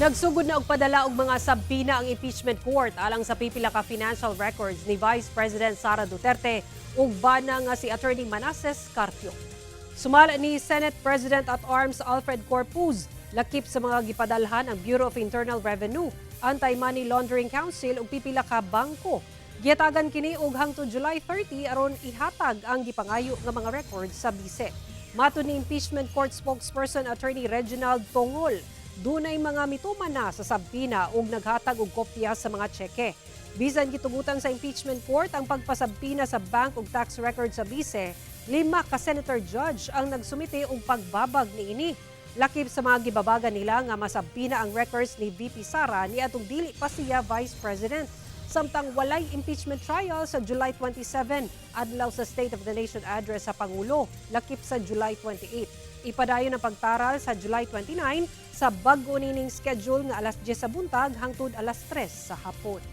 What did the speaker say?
Nagsugod na og padala og mga subpoena ang impeachment court alang sa pipila ka financial records ni Vice President Sara Duterte ug bana nga si Attorney Manases Carpio. Sumala ni Senate President at Arms Alfred Corpuz, lakip sa mga gipadalhan ang Bureau of Internal Revenue, Anti-Money Laundering Council ug pipila ka bangko. Gihatagan kini og hangtod July 30 aron ihatag ang gipangayo nga mga records sa bise. Matod ni Impeachment Court spokesperson Attorney Reginald Tongol, dunay mga mituman na sa subpoena ug naghatag og kopya sa mga tseke. Bisan gitugutan sa impeachment court ang pagpa-subpoena sa bank ug tax record sa bise, lima ka senator judge ang nagsumite og pagbabag niini. Lakip sa mga gibabagan nila nga ma-subpoena ang records ni VP Sara niadtong dili pa siya vice president. Samtang walay impeachment trial sa July 27, adlaw sa State of the Nation Address sa Pangulo, lakip sa July 28. Ipadayon ang pagtaral sa July 29 sa bag-o nining schedule nga alas 10 sa buntag hangtod alas 3 sa hapon.